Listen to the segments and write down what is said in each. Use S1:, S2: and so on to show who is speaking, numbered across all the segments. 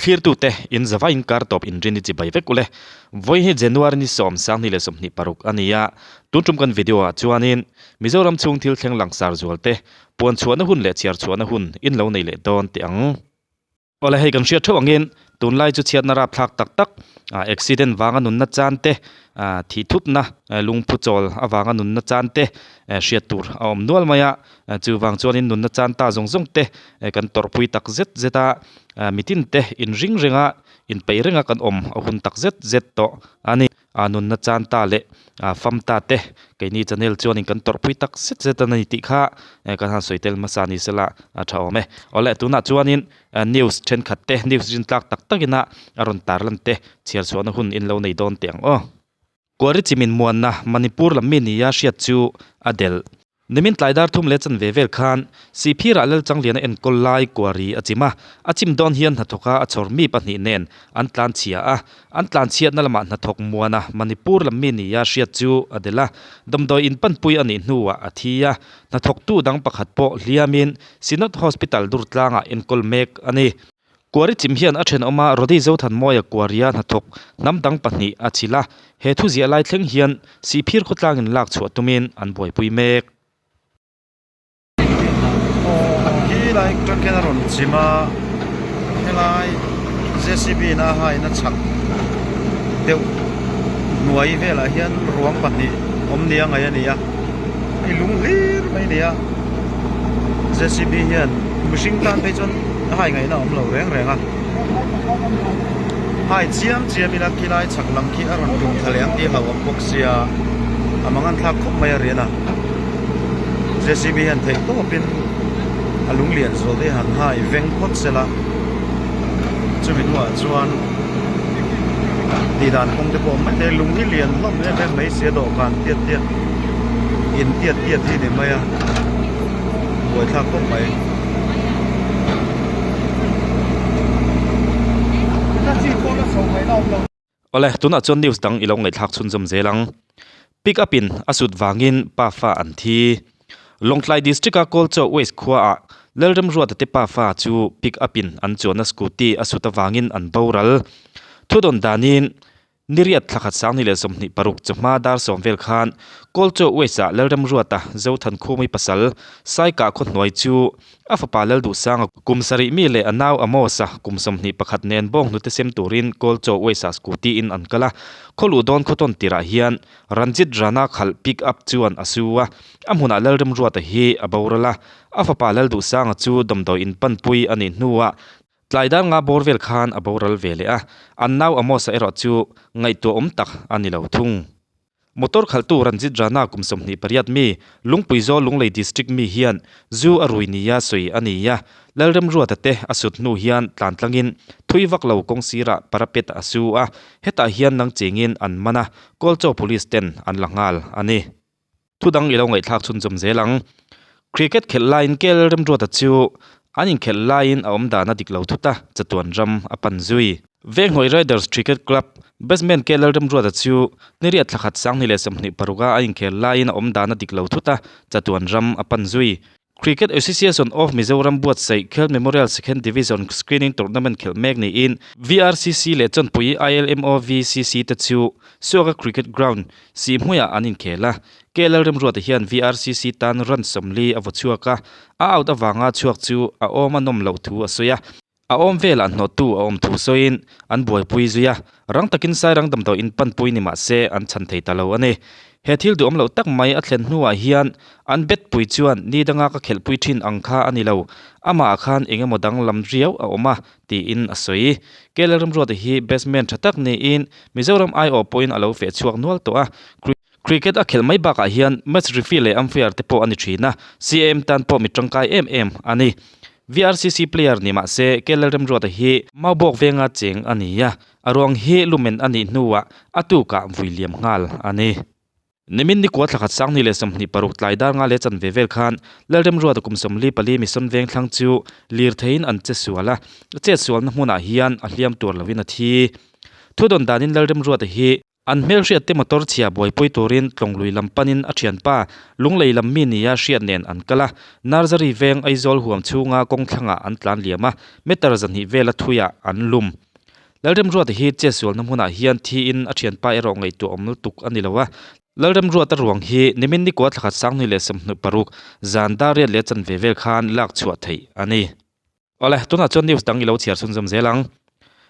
S1: Thlirtute in zava inkar tawp inrin i chibai vek ule. Vawi hi January ni 2026 a ni a, tun tum kan video ah chuanin Mizoram chhung thil thleng langsar zualte puan chhuahna hun leh chhiar chhuahna hun in lo nei leh dawn teh ang. Awle hei kan hriat theuh angin tunlai chu chhiatna rapthlak tak tak accident vanga nunna chan te thih thupna lungphu chawl avanga nunna chan te hriat tur a awm nual mai a, chuvang chuanin nunna chan ta zawng zawng te kan tawrhpui tak zet zet a, mitin te inring renga inpeih renga kan awm a hun tak zet zet tawh a ni. A nunna chan ta leh fam ta te keini channel chuanin kan tawrhpui tak zet zet a ni tih kha kan han sawi tel hmasa ni sela a tha awm e. Awle tunah chuanin news thenkhat te news rin tlak tak takin a a rawn tarlan te chhiar chhuahna hun in lo nei dawn teh ang aw. Kuari chimin muanna Manipur lam mi nia hriat chu a delh. Nimin tlai dar thum leh chanve vel khan Sihphirah Lalchangliana enkawl lai kuari a chim a, a chim dawn hian hnathawka a chhawr mi pahnih nen an tlan chhia a, an tlan chhiatna lamah hnathawk muana Manipur lam mi nia hriat chu a delh a, damdawi inpanpui a nih hnuah a thi a, hnathawktu dang pakhat pawh hliamin Synod Hospital Durtlangah enkawl mek a ni. Kuari chim hian a thenawma Rodi Zothanmawia kuaria hnathawk hnam dang pahnih a chhilh a, he thu ziah lai thleng hian Sihphir khawtlangin lak chhuah tumin an buaipui mek.
S2: Khi lai truck hian a rawn chim a, helai JCB in a hain a chhak deuh hnuai velah hian ruang pahnih awm nia ngaih a ni a, hei lung hlir mai a ni a, JCB hian mihring tan phei chuan a hai ngaihna a awm lo reng reng a hai chiam chiam ila khilai chhak lam khi a rawn tum thla leh ang tih a hlauhawm bawk sia a mang an thlak khawp mai a rian a JCB hian theih tawpin a lung lian zual te hi han hai veng phawt sela chumi hnuah chuan tih dan kawng te pawh a awm maithei a lung hi lian hlawm em em mai sia dawhkan tiat tiat in tiat tiat hi a ni mai a buaithlak khawp mai.
S1: Awle, tunah chuan news dang i lo ngaihthlak chhunzawm zel ang. Pick up in a sut vangin pa fa an thi. Lawngtlai District a Kawlchaw West khuaah Lalremruata te pa fa chu pick up in an chuanna scooty a sut avangin an boral. Thudawn danin Niriat thla khat 2026 chawhma dar sawm vel khan Kawlchaw West-ah Lalramruata Zothankhumi pasal Saikah khaw hnuai chu a fapa Lalduhsanga kum sarih mi leh a nau Amos-a kum 21 nen bawng hnute sem turin Kawlchaw West-ah scooty-in an kal a. Khaw luh dawn khaw tawn tirah hian Ranjit Rana khalh pick up chuan a su a, a hmunah Lalramruata hi a boral a, a fapa Lalduhsanga chu damdawi inpanpui a nih hnuah Tlai dar nga bawr vel khan a boral ve leh a, an nau Amos-a erawh chu ngaihtuah awm tak a ni lo thung. Motor khalhtu Ranjit Rana kum 28 mi, Lungpuizawl Lunglei District mi hian zu a rui nia sawi a ni a, Lalremruata te a sut hnu hian tlan tlangin thui vak lo kawng sirah parapet a su a, hetah hian nang chengin an man a, Kawlchaw Police ten an la nghal a ni. Thu dang i lo ngaihthlak chhunzawm zel ang. Cricket khelh laiin KL Remruata chu an inkhelh laiin a awm dan a dik lo thut a, chatuan ram a pan zui. Venghnawi Riders Cricket Club batsman KL Remruata chu niriat thla khat 2026 a a inkhel laiin a awm dan a dik lo thut a, chatuan ram a pan zui. Cricket Association of Mizoram buatsaih Khel Memorial Second Division Screening Tournament khelh mek niin VRCC leh Chawnpui ILMO VCC te chu Suaka Cricket Ground Sihhmuiah an inkhel a. KL Remruata hian VRCC tan run 40 a vaw chhuak a, a out avanga chhuak chu a awm a nawm loh thu a sawi a. A awm velah hnawttu a awm thu sawiin an buaipui zui a, rang takin Sairang damdawi in panpui ni mah se an chhan thei ta lo a ni. He thil duhawm loh tak mai a thlen hnuah hian an bet pui chuan ni danga ka khelhpui thin ang kha a ni lo, amah khan eng emaw danglam riau a awm a, tiin a sawi. KL Ramruata hi batsman tha tak niin Mizoram aiawh pawhin a lo feh chhuak nual tawh a. Cricket a khelh mai bakah hian match referee leh umpire te pawh a ni thin a, CAM tan pawh mi tangkai em em a ni. VRCC player ni mah se KL Remruata hi Maubawk venga cheng a ni a, a ruang hi lumen a nih hnuah a tukah vui liam nghal a ni. Nimin nikua thla khat 2026 tlai dar nga leh chanve vel khan Lalremruata kum 44 Mission Vengthlang chu lirtheiin an che sual a, chetsualna hmunah hian a hliam tuar lovin a thi. Thudawn danin Lalremruata hi. An hmelhriat te motor chhia buaipui turin Tlawnglui lam panin a thianpa Lunglei lam mi nia hriat nen an kal a, Nursery veng Aizawl huam chhunga kawng thlangah an tlan liam a, meter zahnih vela thuiah an lum. Lalremruata hi chetsualna hmunah hian thiin a thianpa erawh ngaihtuah awm lutuk a ni lo a, Lalremruata ruang hi nimin nikua thlakhat sanghnih leh 26 zan dar riat leh chanve vel khan lak chhuah theih a ni. Awle, tunah chuan news dang i lo chhiar chhunzawm zel ang.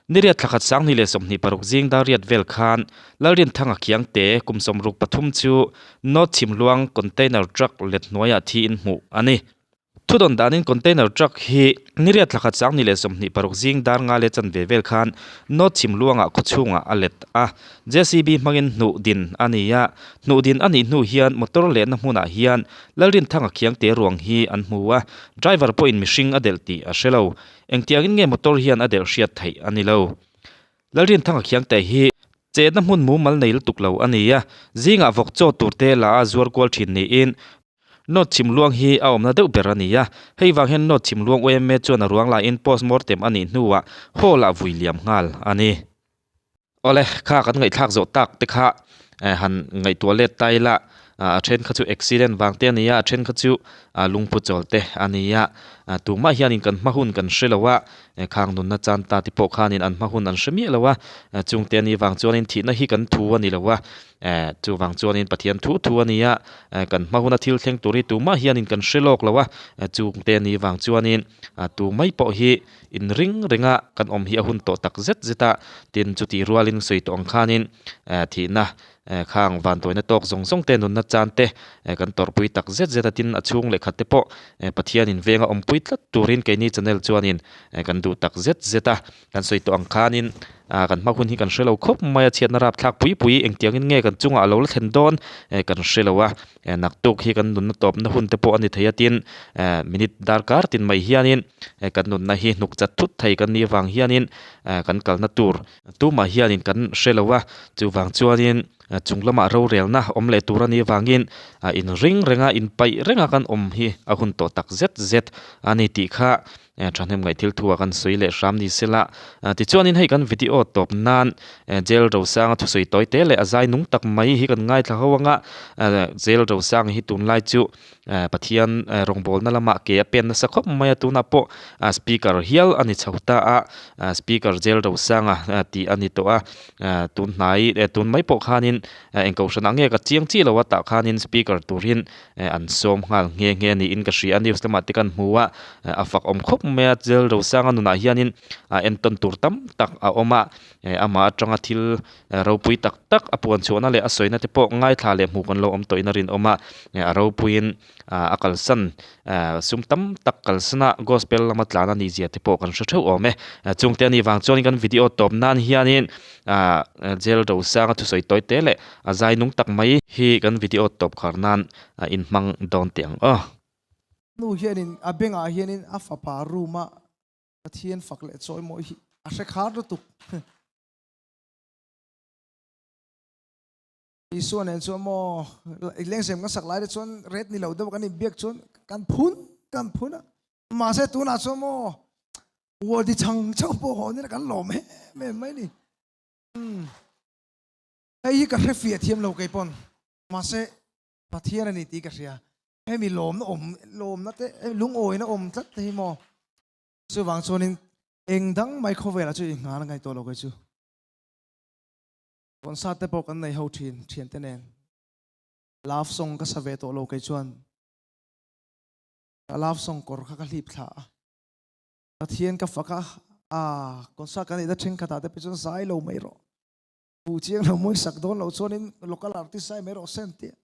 S1: Ni riat thlakhat 2026 zing dar riat vel khan Lalrinthanga Khiangte kum 63 chu North Chhimluang container truck let hnuaiah thiin hmuh a ni. Thudawn danin container truck hi ni riat thlakhat 2026 zing dar nga leh chanve vel khan North Chhimluangah khawchhungah a let a. JCB hmangin hnuh din a ni a, hnuh din a nih hnu hian motor lehna hmunah hian Lalrinthanga Khiangte ruang hi an hmu a, driver pawhin mihring a delh tih a hre lo. Engtiangin nge motor hian a delh hriat theih a ni lo. Lalrinthanga Khiangte hi chetna hmun mumal nei lutuk lo a ni a, zingah vawk chaw tur te la a zuar kual thin niin Note chhimluang hi a awmna deuh ber a ni a, hei vang hian note chhimluang yma chuan a ruang laiin postmortem a nih hnuah hall ah vui liam nghal a ni. Awle, kha kan ngaihthlak zawh tak te kha han ngaihtuah let ta ila, a then kha chu accident vang te a ni a, a then kha chu lungphu chawl te a ni a, tumah hianin kan hma hun kan hre lo a, khang nunna chan ta te pawh khanin an hma hun an hre miah lo a, chungte a nih vang chuanin thihna hi kan thu a ni lo a. Eh, chuvang chuanin Pathian thu thu a ni a, eh, kan hma huna thil thleng tur hi tumah hianin kan hre lawk lo a, eh, chungte a nih vang chuanin ah tu mai pawh hi in ring renga kan awm hi a hun tawh tak zet zet a, tin chutih rualin sawi tawh ang khanin eh thihna eh khang vantuaina tawk zawng zawng te nunna chan te eh kan tawrhpui tak zet zet a, tin a chhung leh khat te pawh eh Pathianin venga awmpui tlat turin keini channel chuanin eh kan duh tak zet zet a. Kan sawi tawh ang khanin ah kan hma hun hi kan hre lo khawp mai a, chhiatna rapthlak pui pui engtiangin nge kan chungah a lo la thlen dawn eh kan hre lo a, eh naktuk hi kan nunna tawpna hun te pawh a ni thei a tin eh minute darkar tin mai hianin eh kan nunna hi hnuk chat thut thei kan nih avang hianin eh kan kalna tur tumah hianin kan hre lo a, chuvang chuanin chung lamah rorelna awm leh tur a nih avangin ah inring renga inpaih renga kan awm hi a hun tawh tak zet zet a ni tih kha Thahnem ngaih thil thu ah kan sawi leh hram ni sela. Tichuanin hei kan video tawp nan Jail Rosanga thusawi tawi te leh a zai nung tak mai hi kan ngaithla ho anga Jail Rosanga hi tunlai chu Pathian rawngbawlna lamah ke a pen nasa khawp mai a, tunah pawh speaker hial a ni chho ta a, speaker Jail Rosanga tih a ni tawh a, tun hnai tun mai pawh khanin eng kohhran ah nge ka chiang chiah lo a tah khanin speaker turin an sawm nghal nghe nghe niin ka hria a news lamah te kan hmu a a fak awm khawp mai a Jel Rosanga nunah hianin a entawn tur tam tak a awm a amah atanga thil ropui tak tak a puan chhuahna leh a sawina te pawh ngaithla leh hmuh kan lo awm tawhin a rinawm a a ropuiin a kalsan sum tam tak kalsana gospel lama tlan a nih zia te pawh kan hre theuh awm e chungte a nih vang chuan kan video tawp nan hianin ah Jel Rosanga thusawi tawi te leh a zai nung tak mai hi kan video tawp khar nan a inhmang dawn teh ang aw.
S3: Nu hianin a bengah hianin a fapa room a Pathian fak leh chawi mawi hi a hre khar lutuk. Isua nen chuan maw lengzem kan sak lai te chuan ret ni lo deuh kan inbiak chuan kan phun kan phun a mahse tunah chuan maw Wadi chhang chauh pawh haw nila kan lawm em em mai ni. Hei hi ka hre fiah thiam lo kei pawn mahse Pathian a ni tih ka hria. Hemi lawmna awm lawmna te lungawina awm tlat te hi maw chuvang chuanin eng dang mai khawvelah chu i nghal ngai tawh lo kei chu. Concert te pawh kan nei ho thin thian te nen love song ka sa ve tawh lo kei chuan ka love song kawr kha ka hlip thla a. Pathian ka fak a, ah concert kan neih na thenkhatah te pawh chuan zai lo mai rawh. Pu chiang lo mawi sak dawn lo chuanin local artist zai mai rawh se an ti a.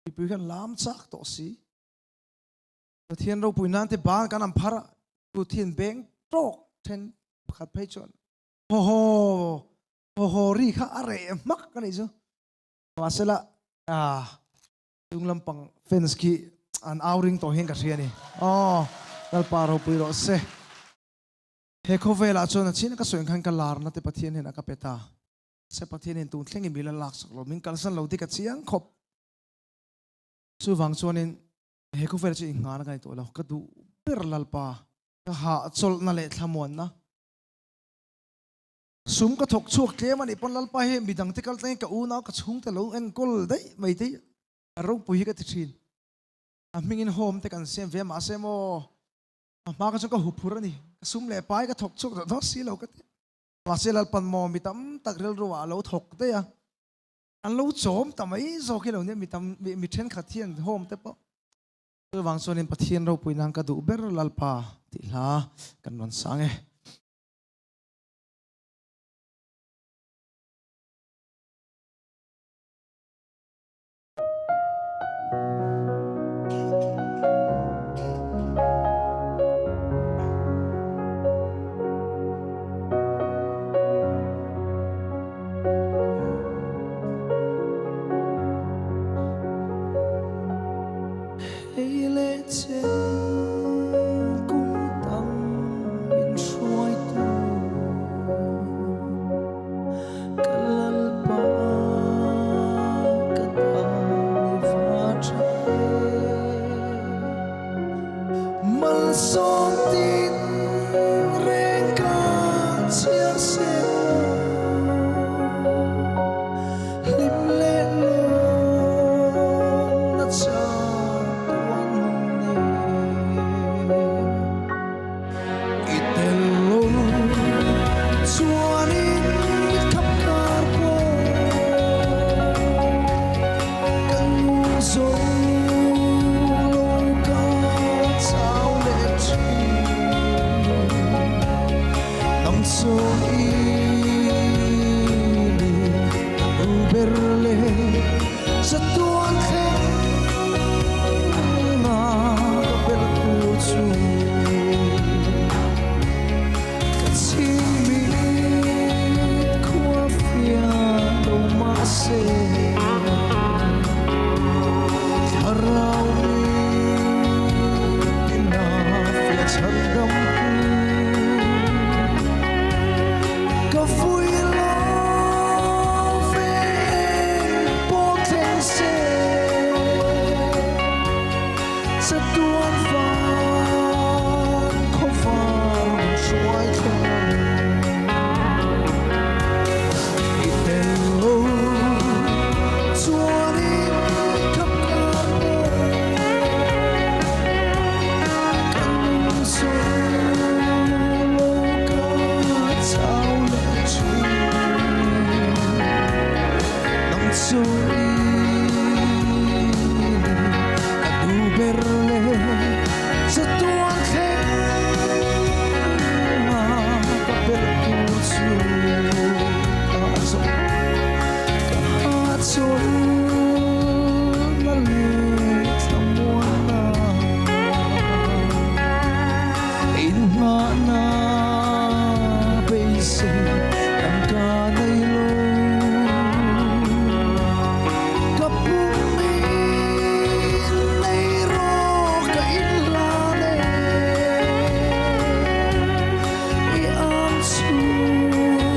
S3: Mipui khan lam chak tawh si. Pathian ropui nan te ban kan an phar a, Puthin beng tawk then pakhat phei chuan haw haw haw haw ri kha a reh hmak a nih chu. Mahsela ah Chung lampang fans khi an au ring tawh hian ka hria a ni. Aw, Lalpa ropui rawh se. He khawvelah chuan a chhin a ka sawi ang khan ka larna te Pathian hian a ka pe ta. Se Pathian hian tun thlengin min la laksak lo, min kalsan lo dik a chiang khawp. Chuvang chuanin he khawvelah chuan inghahna ka nei tawh lo. Ka duh ber Lalpa, ka hahchawlhna leh thlamuanna. Sum ka thawk chhuak tlem a nih pawn Lalpa hi midang te kal tlengin ka unau ka chhungte lo enkawl daih mai te hi a ropui hi ka ti thin. A hmingin home te kan siam ve a mahse maw a hma kha chuan ka huphur a ni. Ka sum leh pai ka thawk chhuak dawn dawn si lo ka ti. Mahse Lalpan maw mi tam tak rilru ah a lo thawk daih a, an lo chawm ta mai zawk hi lo nia mi tam mi thenkhat hian home te pawh. Chuvang chuanin Pathian ropui nan ka duh ber Lalpa tih hla kan rawn sang e. Hei leh chen kum tam min hruaitu ka Lalpa ka tan i va tha em. Malsawm tin reng ka chhiar seng lo. Hlim leh lawmna chang tuan ni. I tel lo chuanin khap kar pawh kan zo lo ka chau leh thin. Nang chu i ni ka nu ber leh chatuan thleng a ka ber tur chu ka chhingmit khua fiah lo mahse thlarau mit ina fiah chhandam tu ka vui lo ve eng pawh thleng se chatuan van khawvar min hruai thleng ang i tel lo chuanin khap kar pawh kan sawi lo ka chau leh thin nang chu i ni ka duh ber leh chatuan thleng a ka belh tur chu ka zawh ka hahchawlhna leh thlamuanna inhmahna beisei kan ka nei lo. Ka pum in nei rawh ka inhlan e, i ang chhung.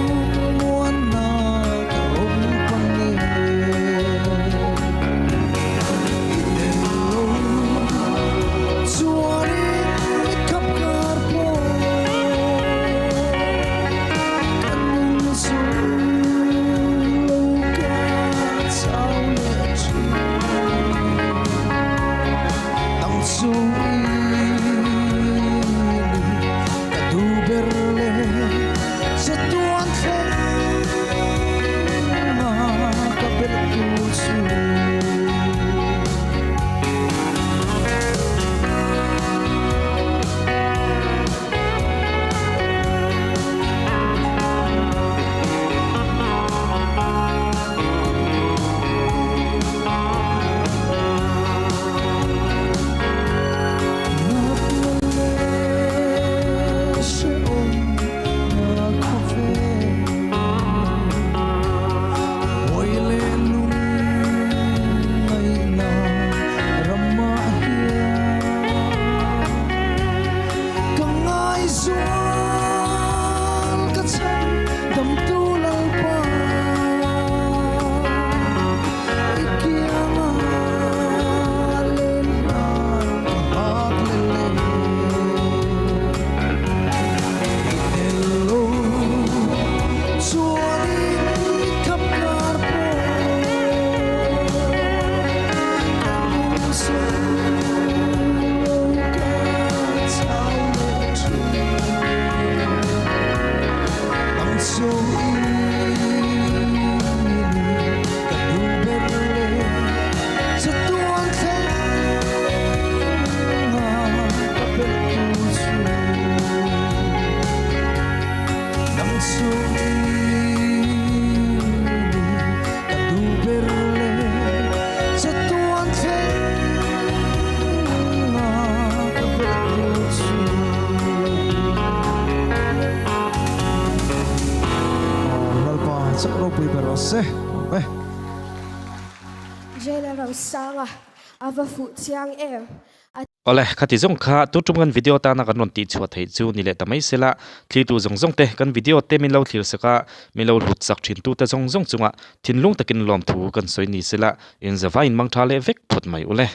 S4: chu i ni ka duh ber leh chatuan thlenga ka belh tu chu nang chu i ni ka duh ber leh chatuan thlenga ka belh tu chu.
S3: Lalpa chak ropui ber rawh se. Amen.
S5: Jela Rosanga a va fuh chiang em. A
S1: Awle, khati zawng kha tu tum kan video tana kan rawn tih chhuah theih chu ni leh ta mai sela, thlitu zawng zawng te kan video te min lo thlir sak a, min lo hlut sak thin tu te zawng zawng chungah thinlung takin lawmthu kan sawi ni sela, in zavaiin mang tha leh vek phawt mai ule.